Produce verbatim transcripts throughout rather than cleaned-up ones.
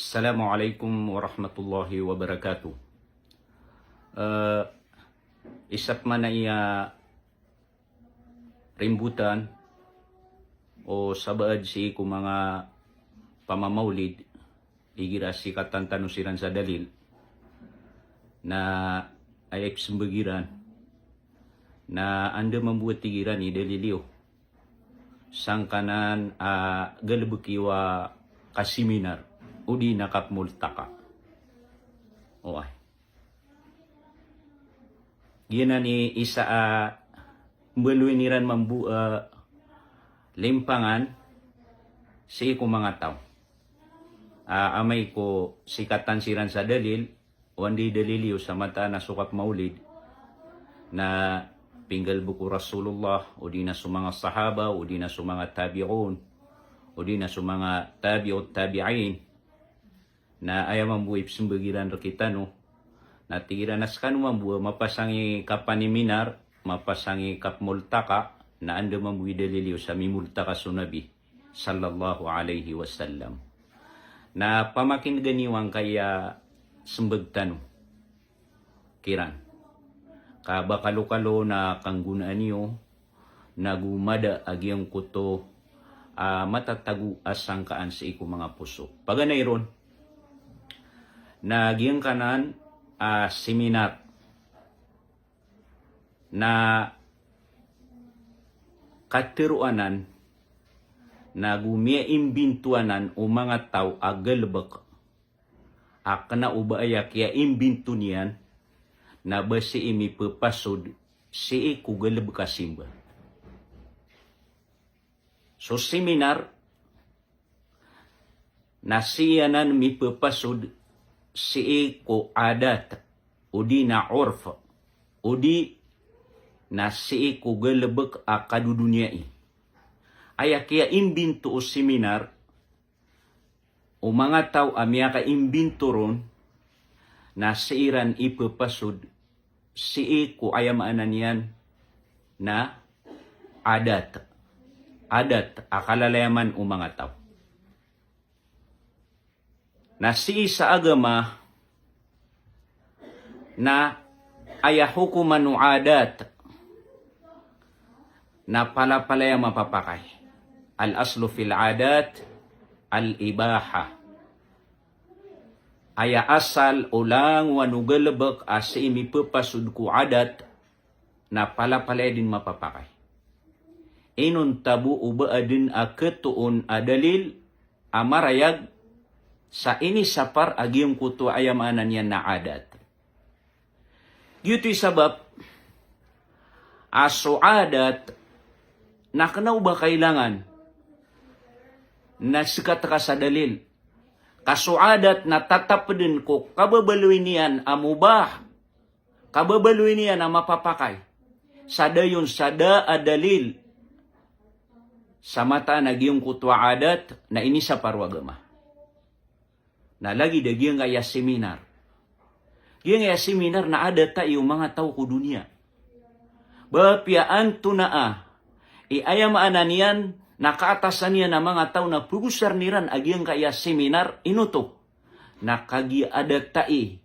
Assalamu alaikum warahmatullahi wabarakatuh. Eh, isa pman a rimbotan o sabaad sii ko manga pamamaulid, igira sikatan tano siran sa dalil, na aya ipsmbag iran, na anda mambo a tig iran i dalil iyo sangkanan a galbk iyo a kasiminar odi na kapmultaka. Oway. Giyanan i isa a mbaloyin iran mambo a limpangan sii ko manga taw a amay ko sikatan siran sa dalil, o anda i dalil iyo sa mataan a so kapmaulid na pinggalbk o Rasulullah, odi na so manga sahaba, odi na so manga tabi'un, odi na so manga tabi'ut tabi'in. Na aya mambo ipsmbag iran rktano, na tig iran a skano mambo a mapasang i kapaniminar, mapasang i kapmultaka, na anda mambo i dalil iyo sa mimultaka so Nabi sallallahu alaihi wasallam. Na pamakin'ga niyo angkaya smbag tano kiran. Ka ba kalokalo na kanggonaan iyo, nago mada a giyangkoto a matatago a sangkaan sii ko manga poso. Paganay ron, na giyangkanan a seminar na kateroanan nago miyaimbintoanan o manga taw a galbk a kna o ba aya kiyaimbinto niyan na ba sii mipepasod sii ko galbk a simba. So seminar na sii anan mipepasod sii ko adat, odi na orf, odi na sii ko galbk a kadodoniyai. Aya kiyaimbinto o seminar o manga taw a miyakaimbinto ron na sii ran ipepasod sii ko aya maana niyan na adat. Adat a kalalayaman o manga taw. Na sii sa agama na aya hokoman o adat na palapalaya mapapakay. Al-aslu fil adat al-ibaha. Aya asal o langowan o galbk a sii mipepasod ko adat na palapalaya dn mapapakay. Inonta bo o ba adn a khatoon a dalil a marayag sa inisapar a giyangkoto a aya maana niyan na adat. Giyoto i sabap a so adat na kna o ba kailangan na skat ka sa dalil. Ka so adat na tatap dn ko kababaloy niyan a mubah, kababaloy niyan a mapapakay sa dayon sa da a dalil sa mataan a giyangkoto a adat na inisapar o agama. Na lagid a giyangkaya seminar. Giyangkaya seminar na adat ai o manga taw ko doniya. Ba piya antonaa i aya maana niyan na kaatasan iyan a manga taw na pegosarn iran a giyangkaya seminar, ino oto? Na kagiya adat ai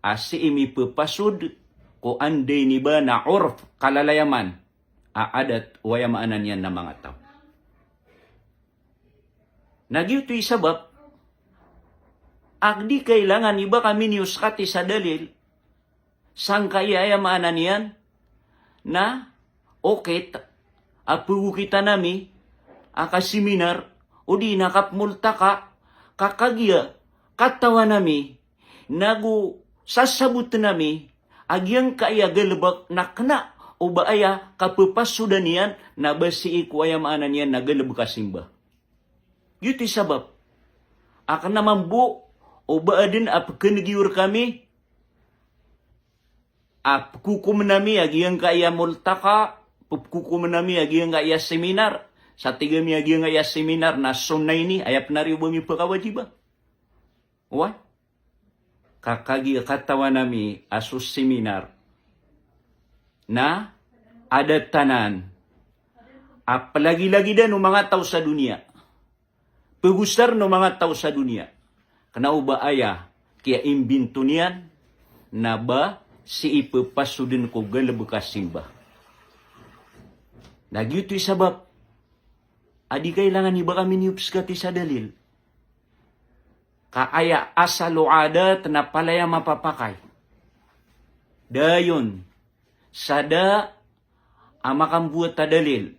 a sii mipepasod ko anda ini ba na orf, kalalayaman a adat o aya maana niyan na manga taw. Na giyoto i sabap a di kailangan i ba kami niyo skati sa dalil sangkai aya maana niyan na okit a pegokitan ami a kaseminar odi na kapmoltaka, ka kagiya katawan ami nago sasabotn ami a giyangkaya galbk na kna o ba aya kapepasodan iyan na ba sii ko aya maana niyan na galbk a simba. Giyoto i sabap a kna mambo o ba adn a pkhaneg iyo rkami a pkhokomn ami a giyangkaya moltaka, pkhokomn ami a giyangkaya seminar, sa tig ami a giyangkaya seminar na sunnah ini, aya pn ari o ba mipkawajiba. Oway. Ka kagiya katawan ami a so seminar na adat anan a plagilagidan o manga taw sa doniya, pegosarn o manga taw sa doniya, Kna o ba aya kiyaimbinto niyan na ba sii pphasodn ko galbk a simba. Na giyoto i sabap a di kailangan i ba kami niyo pskati sa dalil. Ka aya asal o adat na palaya mapapakay. Dayon, sa da a makambowat a dalil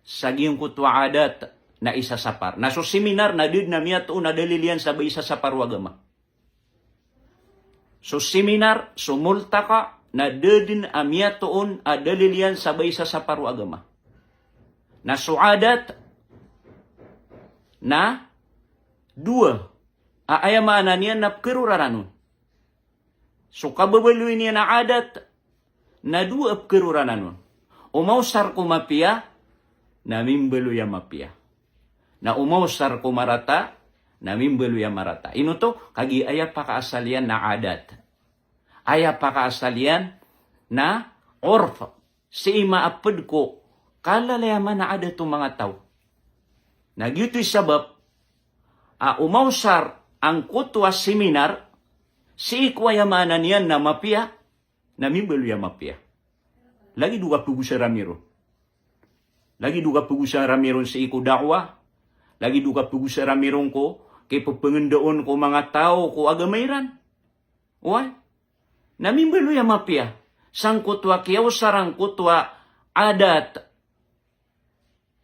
sa giyangkoto a adat na isasapar. Na so seminar na da dn a miyatoon a dalil iyan sa ba isasapar o agama. So seminar, so multaka, na da dn a miyatoon a dalil iyan sa ba isasapar o agama. Na so adat na dowa a aya maana niyan na pkharoraran on. So kababaloy niyan a adat na dowa a pkharoraran on. O maosar ko mapiya na mimbaloy a mapiya. Na o maosar ko marata na mimbaloy a marata. Ino oto? Kagiya aya pakaasal iyan na adat. Aya pakaasal iyan na orf. Sii maapd ko kalalayaman a adat o manga taw. Na giyoto i sabap a o maosar angkoto a seminar sii ko aya maana niyan na mapiya na mimbaloy a mapiya. Lagid o kapagosara mi ron. Lagid o kapagosara mi ron sii ko da'wah. Lagid o kapagosara mi ron ko kipphangndao ko manga taw ko agama iran. Oway. Na mimbaloy a mapiya sangkoto a kiyaosar angkoto a adat,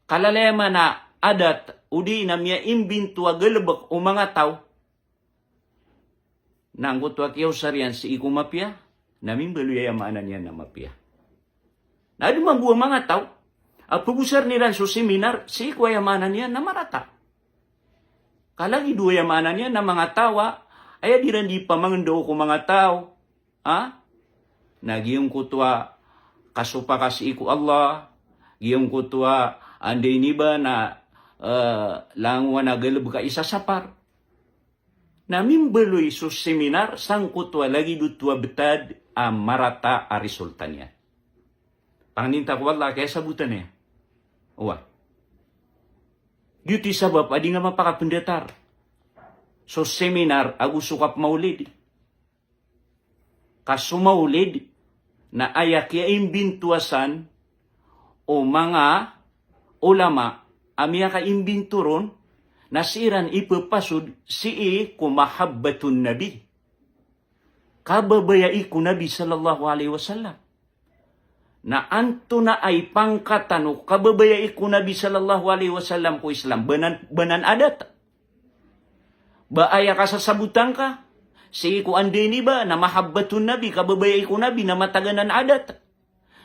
kalalayaman a adat, odi na miyaimbinto a galbk o manga taw. Na angkoto a kiyaosar iyan sii ko mapiya na mimbaloy a aya maana niyan na mapiya. Na adn mambo a manga taw a pagosarn iran so seminar sii ko aya maana niyan na marata. Ka lagid o aya maana niyan na manga taw a aya dii ran dii pamangndao ko manga taw, ha? Na giyangkoto a kasopak sii ko Allah, giyangkoto a anda ini ba na, eh, langowan a galbk a isasapar. Na mimbaloy so seminar sangkoto a lagid oto a btad a marata a resulta niyan. Pangnin ta ko Allah, kaya sabotan iyan. Oway. Giyoto i sabap a di nga mapakapndatar so seminar ago so kapmaolid. Ka so maolid na aya kiyaimbintoa san o manga ulama a miyakaimbinto ron na sii ran ipphasod sii ko mahabbatun Nabi. Kababayai ko Nabi sallallahu alaihi wasallam. Na antonaa i pangkatan o kababayai ko Nabi sallallahu alaihi wasallam ko Islam? Ba nan, ba nan adat? Ba aya kasasabotan ka sii ko anda ini ba na mahabbatun Nabi, kababayai ko Nabi, na matagan anan adat?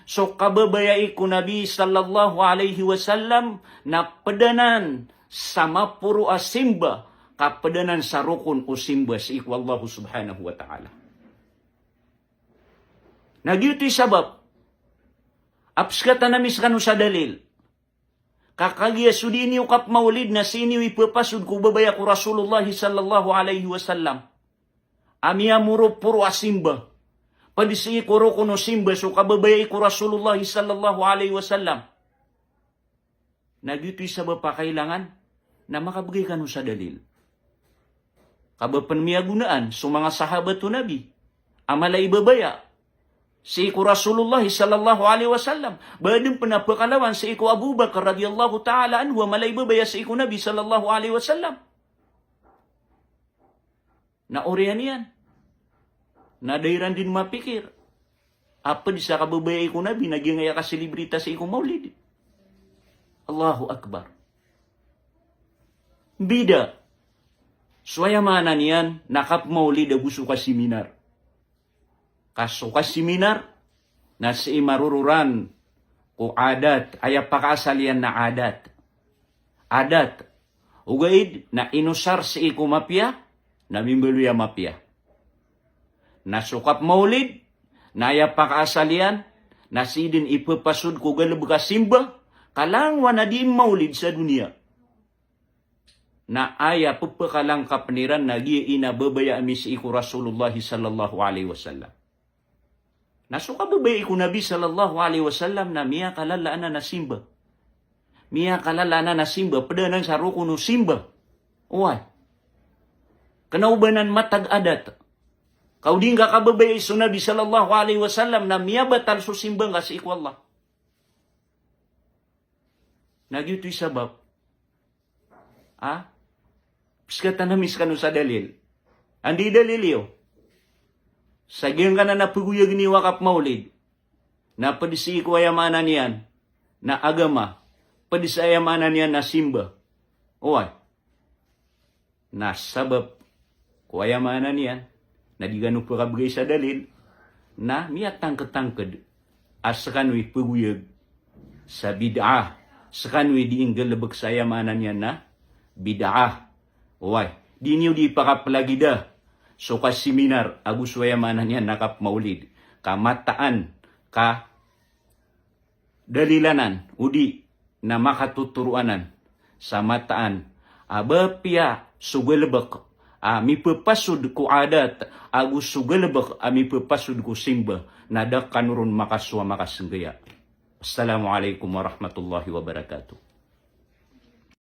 So kababayai ko Nabi sallallahu alaihi wasallam na pd anan sa maporo a simba, ka pd anan sa rokon o simba sii ko Allah subhanahu wa ta'ala. Na giyoto i sabap a pskatan ami skano sa dalil. Ka kagiya so dii niyo kapmaolid na sii niyo ipphasod ko babaya ko Rasulullah sallallahu alaihi wasallam a miyamoro-poro a simba. Pd sii ko rokon o simba so kababayai ko Rasulullah sallallahu alaihi wasallam. Na giyoto i sabap a kailangan na makabgay kano sa dalil. Ka ba pn miyagonaan so manga sahabat o Nabi a mala i babaya sii ko Rasulullah sallallahu alaihi wasallam. Ba adn pn a pkalawan sii ko Abu Bakar radhiyallahu ta'ala anhu a mala i babaya sii ko Nabi sallallahu alaihi wasallam. Na oriyan iyan na da iran dn mapikir a pd sa kababayai ko Nabi na giyangkaya kaselebrita sii ko maolid. Allahu Akbar. Bida. So aya maana niyan na kapmaolid ago so kaseminar. Ka so kaseminar na sii marororan ko adat, aya pakaasal iyan na adat. Adat. Ogaid na inosar sii ko mapiya na mimbaloy a mapiya. Na so kapmaolid na aya pakaasal iyan na sii dn ipphasod ko galbk a simba, ka langowan a dii maolid sa doniya. Na aya pphakalangkapn iran na giya i na babaya ami sii ko Rasulullah sallallahu alaihi wasallam. Na so kababayai ko Nabi sallallahu alaihi wasallam na miyakalala anan a simba. Miyakalala anan a simba, pd anan sa rokon o simba. Oway. Kena o ba nan matag adat. Ka o di ngka kababayai so Nabi sallallahu alaihi wasallam na miyabatal so simba ngka sii ko Allah. Na giyoto i sabap a peskatan ami sekano sa dalil. Anda i dalil iyo? Sa giyangkanan a pegoyag niyo a kapmaulid na ped sii ko aya maana niyan na agama, ped sii aya maana niyan na simba. Oway. Na sabap ko aya maana niyan na di kano pekabegay sa dalil, na miyatangketangked a sekano i pegoyag sa bid'ah, sekano i di inggalebek sa aya maana niyan na bid'ah. Oway, di niyo di pakapelagida so kasiminar ago so aya maana niyan na kapmaulid. Ka mataan ka dalilan anan, o di na makatotoro anan sa mataan a ba piya so galebek a mipepasod ko adat ago so galebek a mipepasod ko simba, na da kano ron makasowa makasenggaya. Assalamu alaikum warahmatullahi wabarakatuh.